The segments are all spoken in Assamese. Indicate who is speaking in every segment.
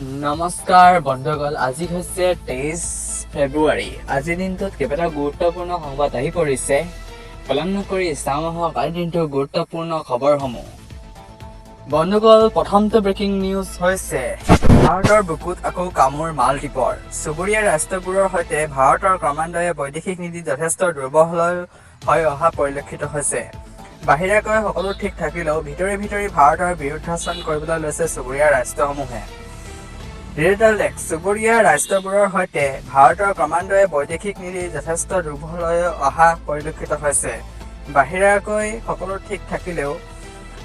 Speaker 1: নমস্কাৰ বন্ধুসকল, আজি হৈছে 23 ফেব্ৰুৱাৰী। আজিৰ দিনটোত কেইবাটাও গুৰুত্বপূৰ্ণ সংবাদ আহি পৰিছে। পলম নকৰি চাওঁ আহক আজিৰ দিনটোৰ গুৰুত্বপূৰ্ণ খবৰসমূহ। বন্ধুসকল, প্ৰথমটো ব্ৰেকিং নিউজ হৈছে ভাৰতৰ বুকুত আকৌ কামোৰ মালদ্বীপৰ। চুবুৰীয়া ৰাষ্ট্ৰবোৰৰ সৈতে ভাৰতৰ ক্ৰমান্বয়ে বৈদেশিক নীতি যথেষ্ট দুৰ্বল হৈ অহা পৰিলক্ষিত হৈছে। বাহিৰাকৈ সকলো ঠিক থাকিলেও ভিতৰি ভিতৰি ভাৰতৰ বিৰুদ্ধাচৰণ কৰিবলৈ লৈছে চুবুৰীয়া ৰাষ্ট্ৰসমূহে। ডিজিটেল ডেস্ক, চুবুৰীয়া ৰাষ্ট্ৰবোৰৰ সৈতে ভাৰতৰ ক্ৰমান্বয়ে বৈদেশিক নীতি যথেষ্ট দুৰ্বল হৈ অহা পৰিলক্ষিত হৈছে। বাহিৰাকৈ সকলো ঠিক থাকিলেও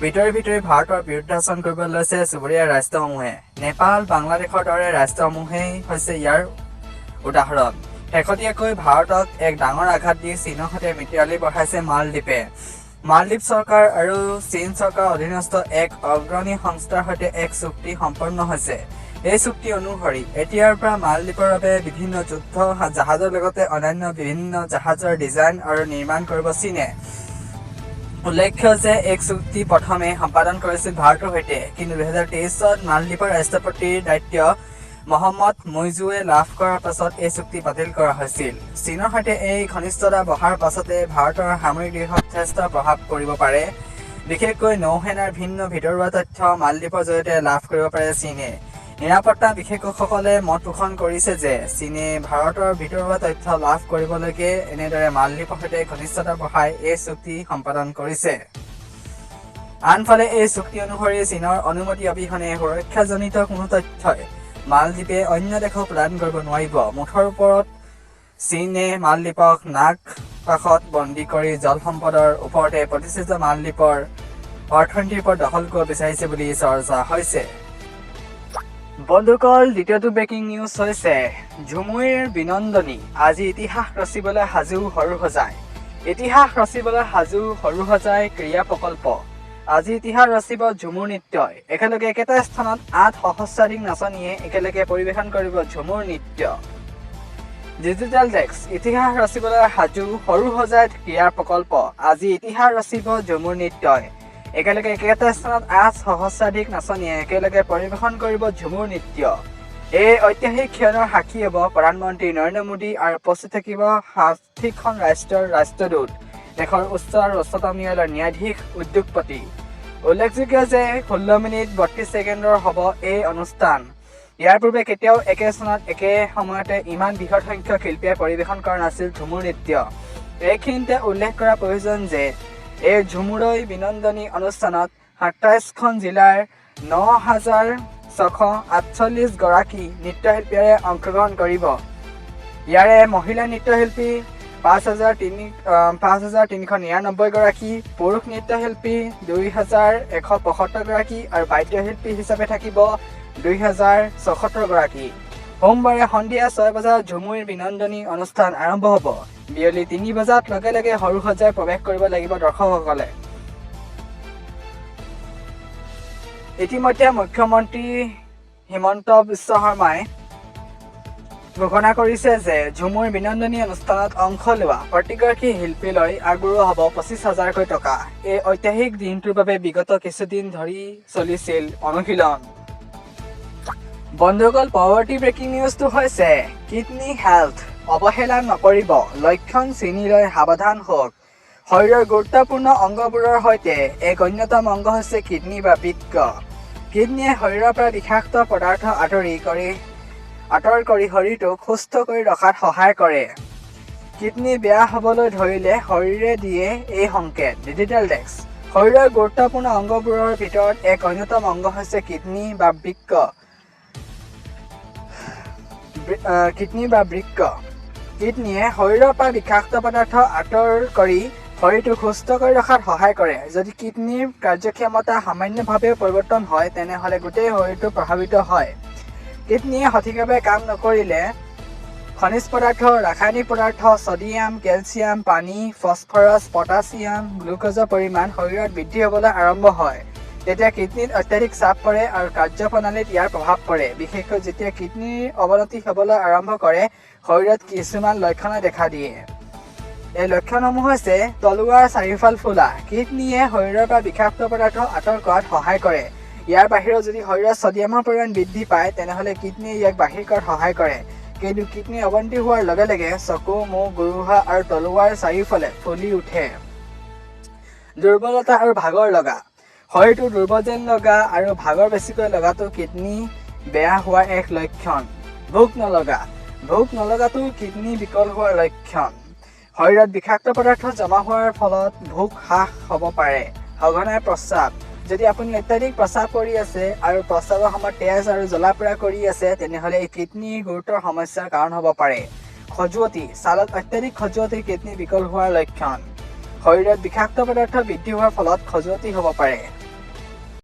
Speaker 1: ভিতৰি ভিতৰি ভাৰতৰ বিৰুদ্ধাচৰণ কৰিবলৈ লৈছে চুবুৰীয়া ৰাষ্ট্ৰসমূহে। নেপাল, বাংলাদেশৰ দৰে ৰাষ্ট্ৰসমূহেই হৈছে ইয়াৰ উদাহৰণ। শেহতীয়াকৈ ভাৰতক এক ডাঙৰ আঘাত দি চীনৰ সৈতে মিতিৰালি বঢ়াইছে মালদ্বীপে। মালদ্বীপ চৰকাৰ আৰু চীন চৰকাৰৰ অধীনস্থ এক অগ্ৰণী সংস্থাৰ সৈতে এক চুক্তি সম্পন্ন হৈছে। এই চুক্তি অনুসৰি এতিয়াৰ পৰা মালদ্বীপৰ বাবে বিভিন্ন যুদ্ধ জাহাজৰ লগতে অন্যান্য বিভিন্ন জাহাজৰ ডিজাইন আৰু নিৰ্মাণ কৰিব চীনে। উল্লেখ্য যে এক চুক্তি প্ৰথমে সম্পাদন কৰিছিল ভাৰতৰ সৈতে। কিন্তু 2023ত মালদ্বীপৰ ৰাষ্ট্ৰপতিৰ দায়িত্ব মহম্মদ মুইজুৱে লাভ কৰাৰ পাছত এই চুক্তি বাতিল কৰা হৈছিল। চীনৰ সৈতে এই ঘনিষ্ঠতা বঢ়াৰ পাছতে ভাৰতৰ সামৰিক দিশত যথেষ্ট প্ৰভাৱ পৰিব পাৰে। বিশেষকৈ নৌসেনাৰ ভিন্ন ভিতৰুৱা তথ্য মালদ্বীপৰ জৰিয়তে লাভ কৰিব পাৰে চীনে। নিৰাপত্তা বিশেষজ্ঞসকলে মত পোষণ কৰিছে যে চীনে ভাৰতৰ ভিতৰুৱা তথ্য লাভ কৰিবলৈকে এনেদৰে মালদ্বীপৰ সৈতে ঘনিষ্ঠতা বঢ়াই এই চুক্তি সম্পাদন কৰিছে। আনফালে এই চুক্তি অনুসৰি চীনৰ অনুমতি অবিহনে সুৰক্ষাজনিত কোনো তথ্যই মালদ্বীপে অন্য দেশক প্ৰদান কৰিব নোৱাৰিব। মুঠৰ ওপৰত চীনে মালদ্বীপক নাক পাশত বন্দী কৰি জল সম্পদৰ ওপৰতে প্ৰতিষ্ঠিত মালদ্বীপৰ অৰ্থনীতিৰ ওপৰত দখল কৰিব বিচাৰিছে বুলি চৰ্চা হৈছে। বন্ধুসকল, দ্বিতীয়টো ব্ৰেকিং নিউজ হৈছে ঝুমুইৰ বিনন্দনী, আজি ইতিহাস ৰচিবলৈ সাজু সৰুসজাই। ইতিহাস ৰচিবলৈ সাজু সৰুসজাই ক্ৰীড়া প্ৰকল্প। আজি ইতিহাস ৰচিব ঝুমুৰ নৃত্যই। একেলগে একেটা স্থানত 8 সহস্ৰাধিক নাচনীয়ে একেলগে পৰিৱেশন কৰিব ঝুমুৰ নৃত্য। ডিজিটেল ডেস্ক, ইতিহাস ৰচিবলৈ সাজু সৰুসজাইত ক্ৰীড়া প্ৰকল্প। আজি ইতিহাস ৰচিব ঝুমুৰ নৃত্যই। একেলগে একেটা স্থানত 8 সহস্ৰাধিক নাচনীয়ে একেলগে পৰিৱেশন কৰিব ঝুমুৰ নৃত্য। এই ঐতিহাসিক ক্ষণৰ সাক্ষী হ'ব প্ৰধানমন্ত্ৰী নৰেন্দ্ৰ মোদী আৰু উপস্থিত থাকিব 60খন ৰাষ্ট্ৰৰ ৰাষ্ট্ৰদূত, দেশৰ উচ্চ আৰু উচ্চতম ন্যায়ালয়ৰ ন্যায়াধীশ, উদ্যোগপতি। উল্লেখযোগ্য যে 16 মিনিট 32 ছেকেণ্ডৰ হ'ব এই অনুষ্ঠান। ইয়াৰ পূৰ্বে কেতিয়াও একে স্থানত একে সময়তে ইমান বৃহৎ সংখ্যক শিল্পীয়ে পৰিৱেশন কৰা নাছিল ঝুমুৰ নৃত্য। এইখিনিতে উল্লেখ কৰা প্ৰয়োজন যে এই ঝুমুৰৈ বিনন্দনী অনুষ্ঠানত 27খন জিলাৰ 9648 গৰাকী নৃত্যশিল্পীয়ে অংশগ্ৰহণ কৰিব। ইয়াৰে মহিলা নৃত্যশিল্পী 5399 গৰাকী, পুৰুষ নৃত্যশিল্পী 2175 গৰাকী আৰু বাদ্যশিল্পী হিচাপে থাকিব 2074 গৰাকী। সোমবাৰে সন্ধিয়া 6 বজাত ঝুমুইৰ বিনন্দনী অনুষ্ঠান আৰম্ভ হ'ব। বিয়লি 3 বজাত লগে লগে সৰুসজাই প্ৰৱেশ কৰিব লাগিব দৰ্শকসকলে। ইতিমধ্যে মুখ্যমন্ত্ৰী হিমন্ত বিশ্ব শৰ্মাই ঘোষণা কৰিছে যে ঝুমুৰ বিনন্দনী অনুষ্ঠানত অংশ লোৱা প্ৰতিগৰাকী শিল্পীলৈ আগবঢ়োৱা হ'ব 25 হাজাৰকৈ টকা। এই ঐতিহাসিক দিনটোৰ বাবে বিগত কিছুদিন ধৰি চলিছিল অনুশীলন। বন্ধুসকল, পৰৱৰ্তী ব্ৰেকিং নিউজটো হৈছে কিডনী হেল্থ অৱহেলা নকৰিব, লক্ষণ চিনি লৈ সাৱধান হওক। শৰীৰৰ গুৰুত্বপূৰ্ণ অংগবোৰৰ সৈতে এক অন্যতম অংগ হৈছে কিডনী বা বৃক্ক। কিডনীয়ে শৰীৰৰ পৰা বিষাক্ত পদাৰ্থ আঁতৰ কৰি শৰীৰটোক সুস্থ কৰি ৰখাত সহায় কৰে। কিডনী বেয়া হ'বলৈ ধৰিলে শৰীৰে দিয়ে এই সংকেত। ডিজিটেল ডেস্ক, শৰীৰৰ গুৰুত্বপূৰ্ণ অংগবোৰৰ ভিতৰত এক অন্যতম অংগ হৈছে কিডনী বা বৃক্ক। কিডনীয়ে শৰীৰৰ পৰা বিষাক্ত পদাৰ্থ আঁতৰ কৰি শৰীৰটোক সুস্থ কৰি ৰখাত সহায় কৰে। যদি কিডনীৰ কাৰ্যক্ষমতা সামান্যভাৱেও পৰিৱৰ্তন হয়, তেনেহ'লে গোটেই শৰীৰটো প্ৰভাৱিত হয়। কিডনীয়ে সঠিকভাৱে কাম নকৰিলে খনিজ পদাৰ্থ, ৰাসায়নিক পদাৰ্থ, ছডিয়াম, কেলছিয়াম, পানী, ফছফৰাছ, পটাছিয়াম, গ্লুক'জৰ পৰিমাণ শৰীৰত বৃদ্ধি হ'বলৈ আৰম্ভ হয়। তেতিয়া কিডনীত অত্যাধিক চাপ পৰে আৰু কাৰ্যপ্ৰণালীত ইয়াৰ প্ৰভাৱ পৰে। বিশেষকৈ যেতিয়া কিডনীৰ অৱনতি হ'বলৈ আৰম্ভ কৰে, শৰীৰত কিছুমান লক্ষণে দেখা দিয়ে। এই লক্ষণসমূহ হৈছে তলুৱাৰ চাৰিওফাল ফুলা। কিডনীয়ে শৰীৰৰ পৰা বিষাক্ত পদাৰ্থ আঁতৰ কৰাত সহায় কৰে। ইয়াৰ বাহিৰেও যদি শৰীৰত ছডিয়ামৰ পৰিমাণ বৃদ্ধি পায়, তেনেহ'লে কিডনীয়ে ইয়াক বাহিৰ কৰাত সহায় কৰে। কিন্তু কিডনীৰ অৱনতি হোৱাৰ লগে লগে চকু, মুখ, গোৰোহা আৰু তলুৱাৰ চাৰিওফালে ফুলি উঠে। দুৰ্বলতা আৰু ভাগৰ লগা। শৰীৰটো দুৰ্বল যেন লগা আৰু ভাগৰ বেছিকৈ লগাটো কিডনী বেয়া হোৱাৰ এক লক্ষণ। ভোক নলগা। ভোক নলগাটো কিডনী বিকল হোৱাৰ লক্ষণ। শৰীৰত বিষাক্ত পদাৰ্থ জমা হোৱাৰ ফলত ভোক হ্ৰাস হ'ব পাৰে। সঘনাই প্ৰস্ৰাৱ। যদি আপুনি অত্যাধিক প্ৰস্ৰাৱ কৰি আছে আৰু প্ৰস্ৰাৱৰ সময়ত তেজ আৰু জ্বলা পোৰা কৰি আছে, তেনেহ'লে এই কিডনীৰ গুৰুতৰ সমস্যাৰ কাৰণ হ'ব পাৰে। খজুৱতি। ছালত অত্যাধিক খজুৱতি কিডনী বিকল হোৱাৰ লক্ষণ। শৰীৰত বিষাক্ত পদাৰ্থ বৃদ্ধি হোৱাৰ ফলত খজুৱতি হ'ব পাৰে।